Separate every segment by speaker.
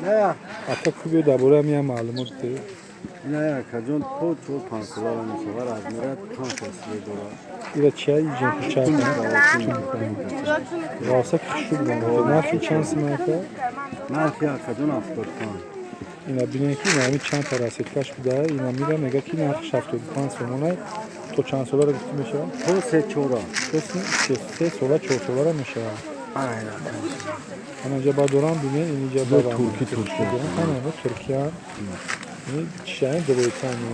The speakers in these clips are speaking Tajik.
Speaker 1: Не.
Speaker 2: Ака, кубиё, дар бораи ҳамин маълумот бидиҳед.
Speaker 1: Ина, акаҷон, то 4-5 сола мешава, размера чанд хел цвет дорад.
Speaker 2: Ира чия? Ҷинкуча ғавса ки хушрӯ будан. Нархи чанд сима, ака?
Speaker 1: Нархи, акаҷон, 75.
Speaker 2: Ина бинед, ки ҳамин чанд та расцветкаш буда. Ина мира мега, ки нархиш 75 сомона. То чанд соларо гуфтӣ мешавад?
Speaker 1: То се чора.
Speaker 2: То 3 сола, 4 соларо мешавад. Ана инҷа ба дорам, бинед, инҷа.
Speaker 1: Турки, турки.
Speaker 2: Ана туркия чишаи двойкани.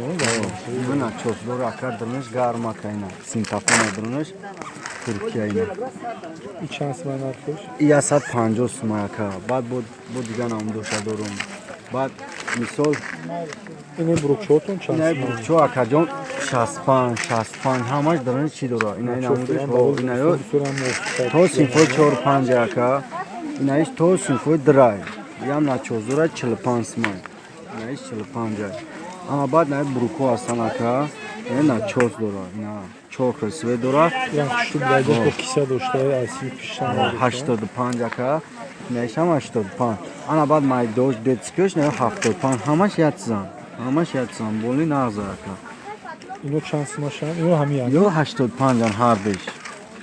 Speaker 1: Начос дора, ака, дурнаш гармака, ина синтафона, дурнаш Туркия ина.
Speaker 2: И чанд сима нархиш?
Speaker 1: И 150 сума, ака. Баъд бо дига намудоша дорум. Баъд, мисол,
Speaker 2: Ини брукчоотон чанд?
Speaker 1: Ина брукчо, акаҷон, 65, 65, ҳамаш дурнаш чӣ дора. Ина намудош, ина ё то синфои чор панҷ, ака. Инаиш то синфои драй. Ям начос дора, 45 сума. Инаиш 45. Ама баъд на бруко ҳастан, ака, ина начос дора, ина чор хел цвет дора.
Speaker 2: Киса дошта.
Speaker 1: 85, ака, инаишам 85. Ана баъд майдош, детскиош, на 75, ҳамаш як чизан, ҳамаш як чизан, боли нағза, ака.
Speaker 2: Ино чанд сумашан? Ино ҳами?
Speaker 1: Ё 85-ан ҳардеш.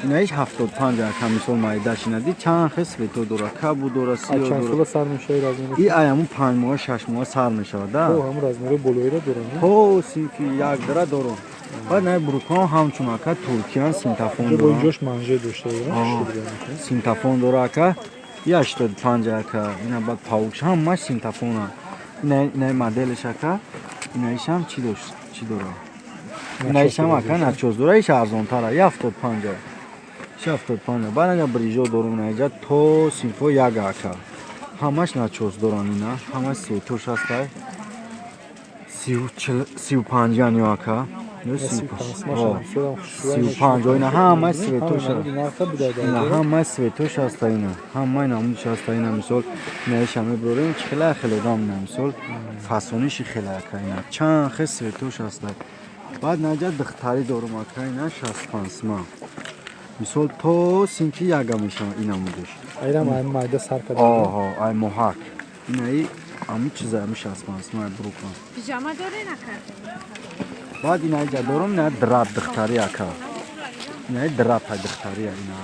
Speaker 1: Инаиш 75, ака. Мисол, майдаш инади чанд хел цвето дора, кабу дора, сиё.
Speaker 2: Чанд сола сар мешавад размер?
Speaker 1: И аяму 5 моҳа, 6 моҳа сар мешавад да.
Speaker 2: Ҳамун размери болоиро дорам.
Speaker 1: То синфи як дара дорам. Баъд най брукон ҳамчун, ака, туркиян, синтафон.
Speaker 2: Дора, инҷош манже дошта.
Speaker 1: Синтафон дора, ака, и 85, ака. Ина баъд паукш, ҳамаш синтафона. Ина моделеш, ака, инаишам чӣ дошт, чӣ дора. Инаишам, ака, начос дора, иш арзонтара, и 75, 75. Баъд ана брижо дорум, инаиҷа то синфо як, ака, ҳамаш начос доран. Ина ҳамаш цветош ҳастай, 35-ан ё, ака, 35. Ина ҳамаи цветош, ина ҳамаи цветош ҳаста, ина ҳамаи намудиш ҳаста. Ина, мисол, инаиша мебарорем, чи хела хел одам, ина, мисол, фасониши хела, ака, ина чанд хел цветош ҳаста. Баъд наҷа духтарӣ дорум, ака, ина 65 сима, мисол, то синфи яга мешава ина мудиш.
Speaker 2: Айрам ай майда сар карда.
Speaker 1: Оҳо, ай моҳак, инаи ами чиза, ами 65 сима брукан.
Speaker 3: Пижама дорен, ака?
Speaker 1: Баъд инаиҷа дорум, ина драп духтари, ака, инаи драпа духтария, ина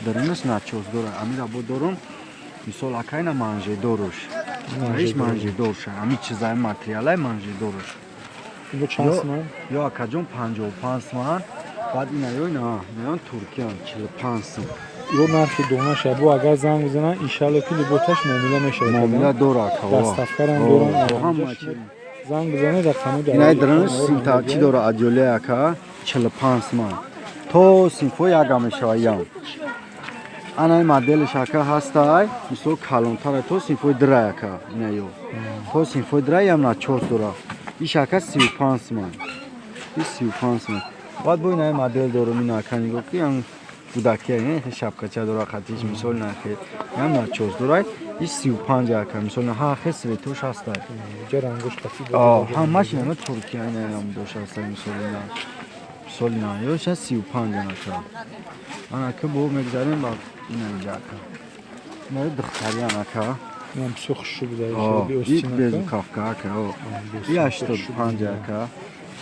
Speaker 1: дарунаш начос дора. Амира бо дорум, мисол, ака, ина манжедоруш, иш манжедорша, ами чизаи материалай манжедоруш.
Speaker 2: Ино чанд суман?
Speaker 1: Ё, акаҷон, 55 суман. Баъд ина ё ина инаён туркиян, 45 сум.
Speaker 2: Ё нархи донаша бо агар занг бизананд, иншалло, ки либоташ муомила мешавад.
Speaker 1: Муомила дора, ака.
Speaker 2: Доставкарам дорам.
Speaker 1: Ҳама чи.
Speaker 2: Занг бизанед, рақаму.
Speaker 1: Инаи дарунаш синта чӣ дора, адёлия, ака, 45 суман, то синфо яга мешава ям. Анаи моделиш, ака, ҳастай, мисол, калонтара, то синфои драй, ака, инаё то синфои драй, ям начос дора. Иш, ака, 35 суман, иш 35 суман. Баъд бо инаи модел дорум, ина, ака, нигоҳ ки ям кӯдакия, шапкача дора қатиш, мисол, нахе ям начос дорай, иш 35, ака, мисол, ҳар хел цветош ҳастай. Ҳамаш ина туркия, ина намудош ҳастай, мисол, ина, мисол, ина ёша 35, ака. Ана ки бо мегзарем ба ина инҷа, ака, ина духтариян, ака.
Speaker 2: Инам бисёр хушрӯ буда.
Speaker 1: Безрукавка, ака, и 85, ака.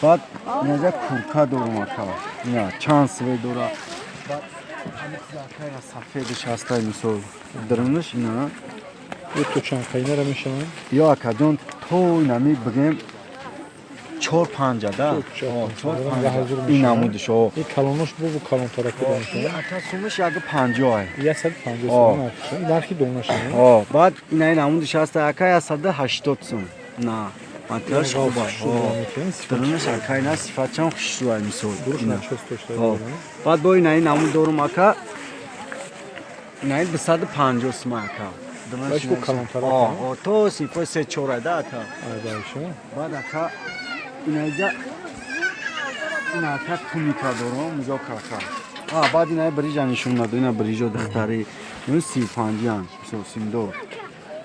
Speaker 1: Баъд инаҷа курка дорум, ака, ина чанд цвет дора. Баъд сафедиш ҳастай, мисол, дарунаш ина.
Speaker 2: То чанд қайнара мешаванд?
Speaker 1: Ё, акаҷон, то инами бигем чор панҷа да, чор панҷа ин намудиш.
Speaker 2: И калонош бубу калонтараки?
Speaker 1: Ака, сумаш яги 50-ай.
Speaker 2: 150 сум нархи донаша.
Speaker 1: Баъд инаи намудиш ҳаста, ака, 180 сум. На материалш хуба, дарунаш, ака, ина сифатшам хушрӯай, мисол. Баъд бо инаи намуд дорум, ака, инаи 250 сума, ака, то синфои се чорай да, ака. Баъд, ака, инаиҷа ина, ака, туника дорум, нигоҳ, ака. Баъд инаи брижа нишон надо, ина брижо духтари, ин 35-ян, мисол, симдор,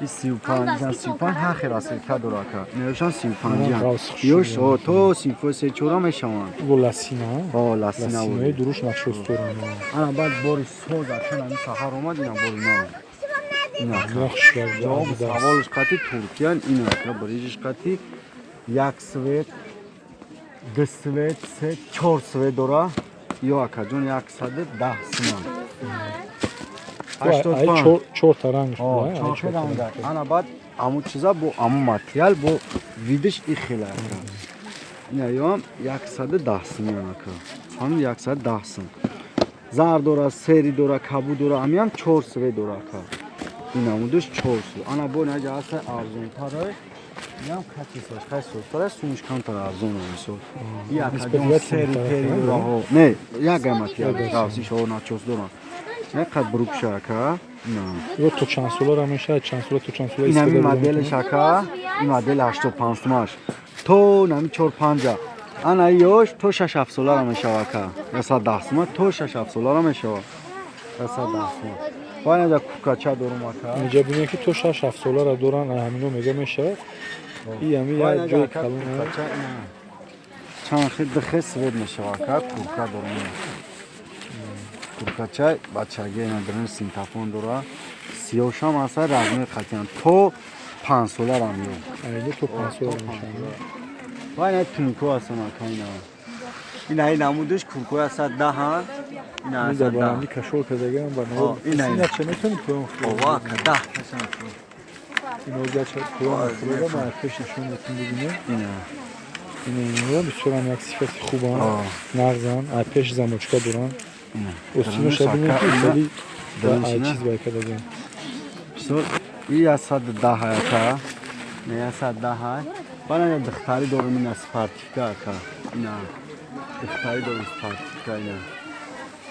Speaker 1: и 35-ян, 35, ҳар хел расцветка дора, ака, инаёшан 35-ян, ёш то синфои се чора мешаванд.
Speaker 2: Ласина.
Speaker 1: Ласина.
Speaker 2: Дуруш нақшост доранд.
Speaker 1: Ана баъд бори соз, ака, нами саҳар омад, ина бори нав. Ин ака.
Speaker 2: Ина хушрак.
Speaker 1: Ҷавоб саволш қати туркиян, ин ака брижиш қати як цвет, ду цвет, се, чор цвет дора. Ё акаҷон, 110 суман. 85.
Speaker 2: Чорта рангш.
Speaker 1: Чор ранга. Ана баъд аму чиза бо аму материал, бо видиш и хела ака. Ина ёам 110 суман ака. Фаҳмид, 110 сум. Зар дора, серый дора, кабуд дора, амиам чор цвет дора ака. Ин намудиш чор цвет. Ана бо наҷа ҳаста арзонтара. Инам качестваш хай состара, сумиш камтар арзон мисол. И акаҷон серый пери дора. Ҳо. Не, як гай материал. Гавси шо начос доран. Не қад брукша ака. На.
Speaker 2: Ё то чанд солара мешавад, чанд сола то чанд сола?
Speaker 1: Инами моделш ака, ин модел 85 сумаш. То нами 4 5. Ана ёш то 6 7 солара мешава ака. 110 сума то 6 7 солара мешава. 110 сума. Баъд инҷа куркача дорум ака.
Speaker 2: Инҷа бинем, ки то 6-7 солара доран, ҳамино мега мешавад. И ҳами
Speaker 1: Баъд
Speaker 2: як
Speaker 1: инҷа
Speaker 2: ҷои
Speaker 1: ака
Speaker 2: калон.
Speaker 1: Куркача ина. Чанд хел, ду хел цвет мешава ака, курка дорум. Куркача бачаги ина дорум, синтафон дора. Сиёшам ҳаста, размер қатиян то 5 соларам ё.
Speaker 2: Айно то 5 сола мешавад.
Speaker 1: Ва ина тунико ҳастан ака ина. Ина ин намудиш куркои ҳастад 10-ан. Ина
Speaker 2: Ин
Speaker 1: ҳастад
Speaker 2: дар
Speaker 1: 10.
Speaker 2: баландӣ кашол кардагиам ба
Speaker 1: О, ина, ина.
Speaker 2: ина ча метавонӣ поён фурӯд?
Speaker 1: Ова ака, 10 ташан.
Speaker 2: Ино гача поён фурӯда, ма пеш нишон метон, бибинем.
Speaker 1: Ина.
Speaker 2: Ина, ино бисёрам як сифати хубанд,
Speaker 1: О.
Speaker 2: нағзанд, ай пеш замочка доранд.
Speaker 1: Ина.
Speaker 2: Остиноша бинем, ки хеле
Speaker 1: Дарунаш
Speaker 2: ай
Speaker 1: ина.
Speaker 2: чиз бай кардагиам.
Speaker 1: Бисёр и 110 ака. Не, 110. Баъд ина духтари дорум, ина спортивка ака. Ина духтари дорум, спортивка ина.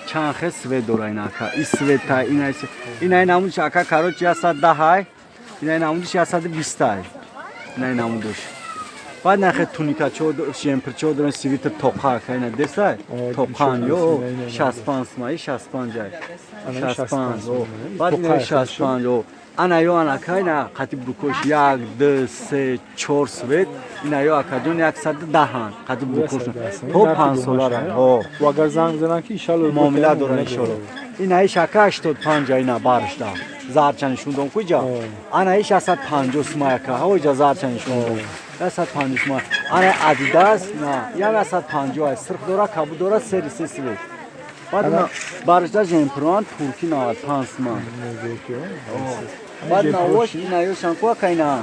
Speaker 1: Чанд хел цвет дора ина ака. И цвета, ина ина ин намудиш ака, короче, 110 ай. Ина ин намудиш 120 ай. Ина ин намудиш. Баъд нахе туникачо, жемперчо дорем, свитер тоқа ака, ина десай.
Speaker 2: О,
Speaker 1: Тоқан ё
Speaker 2: ина, ина, ина.
Speaker 1: 65 сум, и 65 ай.
Speaker 2: Ана
Speaker 1: 65.
Speaker 2: 65.
Speaker 1: О. Баъд ина
Speaker 2: Тоқай.
Speaker 1: 65. О. Ана ё ана ака, ина қати брукош як, ду, се, чор цвет. Ина ё акаҷон 110-ан. Қати брукош. То 5 солара. О.
Speaker 2: Ва агар занг бизананд, ки иншалло
Speaker 1: Муомила дора иншалло. Ина иш ака 85, ина баришда. Зарча нишундом куҷа?
Speaker 2: О.
Speaker 1: Ана иш 150 сума ака. Ҳо, иҷа зарча нишундом. 150 сума. Ана Адидас, на, як 150 ай. Сирх дора, кабуд дора, серый се цвет. Баъд ина баришда жемпруан турки 95 сума. Баъд навош ина ё шанку ака ина.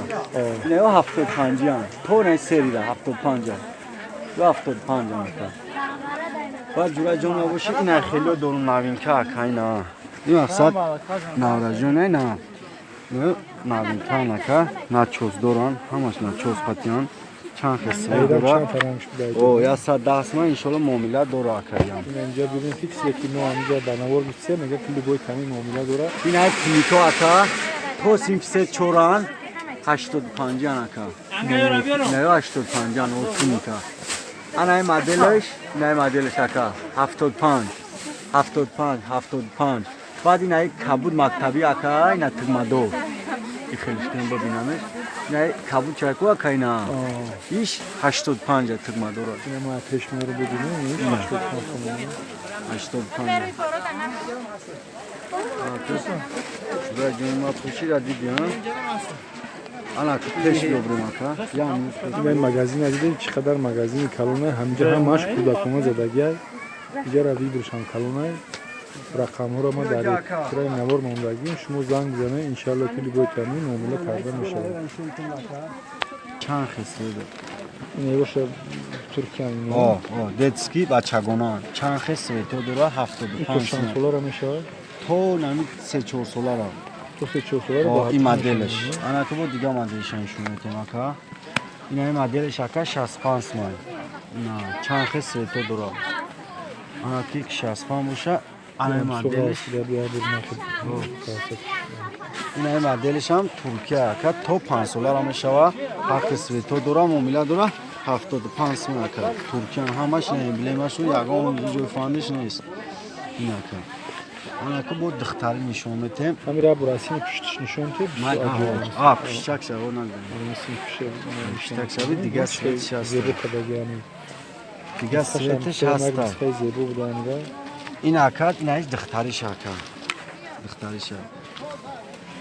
Speaker 1: Ина ё 75-ан. То ина серыйда 75-ан. Ё 75-ан ака. Баъд ҷураҷон набоши, ина хело дорум, новинка ака ина. Ин мақсад навраҷон ина. Новинка ака, начос доран, ҳамаш начос қатиян. Чанд хел цвет
Speaker 2: Айдам
Speaker 1: дора.
Speaker 2: чанд таранг шуда.
Speaker 1: О, 110 сума иншолло муомила дора акаям.
Speaker 2: Ина инҷа бинем, ки чизе ки мо ҳаминҷа дар навор гуфтем, мега, ки любой ками муомила дора.
Speaker 1: Ина тунико ака, то синфи се чоран, 85-ан ака. Ина ё 85-ан о туника. Ана ин моделаш, ина ин моделаш ака 75, 75, 75. Баъд ина ин кабуд мактабӣ ака, ина тугмадор. И хелишкан бибинамеш. Ина кабуд чайку ака ина. Иш 85 тугмадор.
Speaker 2: Ина мо пеш меро бибинем, иш 85 сомонӣ.
Speaker 1: 85. Ҷура пӯшида диди, ҳа? Ана пеш биёбрем ака. Я минут пеш.
Speaker 2: Ина ин магазин дидем, чӣ қадар магазини калонай, ҳаминҷа ҳамаш кӯдакона задагиай. Иҷара вибршам калонай. Рақамҳоро ма дар экрани навор мондагим, шумо занг бизанед, иншалло ки любой ками муомила карда мешавад.
Speaker 1: Чанд хел цвет.
Speaker 2: Ина боша туркиян.
Speaker 1: О, о, детский бачагона. Чанд хел цвето дора,
Speaker 2: Ин то
Speaker 1: 75
Speaker 2: чанд
Speaker 1: сум.
Speaker 2: солара мешавад?
Speaker 1: То нами 3-4 солара.
Speaker 2: То 3-4 солара.
Speaker 1: О, ин моделаш. Ана ки бо дига моделша нишон метем ака. Ина ин моделаш ака 65 сум. Ина чанд хел цвето дора. Ана ки 65 боша, ана ин моделаш. Ина ин моделаш ҳам Туркия ака, то 5 солара мешава. Ҳаққи цвето дора, муомила дора. 75 сум ака. Туркия ҳамаш, ина эмблемашу ягон ҷои фандиш нест. Ин ака. Ана ки бо духтари нишон метем.
Speaker 2: Ҳамира бурасини пуштиш нишон тед.
Speaker 1: А, пуштак шаво надидам. Пуштак шави дига цветш ҳаст.
Speaker 2: Зебо кардагиами.
Speaker 1: Дига цветш ҳаста.
Speaker 2: Зебо буданида.
Speaker 1: Ин ака, ина иш духтариш ака. Духтариша.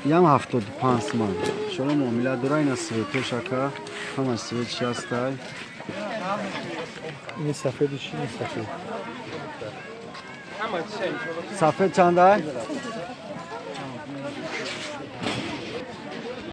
Speaker 1: Ям 75 суман. Иншалло, муомила дора. Ина цветош, ака, ҳама цветш ҳастай.
Speaker 2: Ини сафеди чи? Ини сафед.
Speaker 1: Сафед чандай?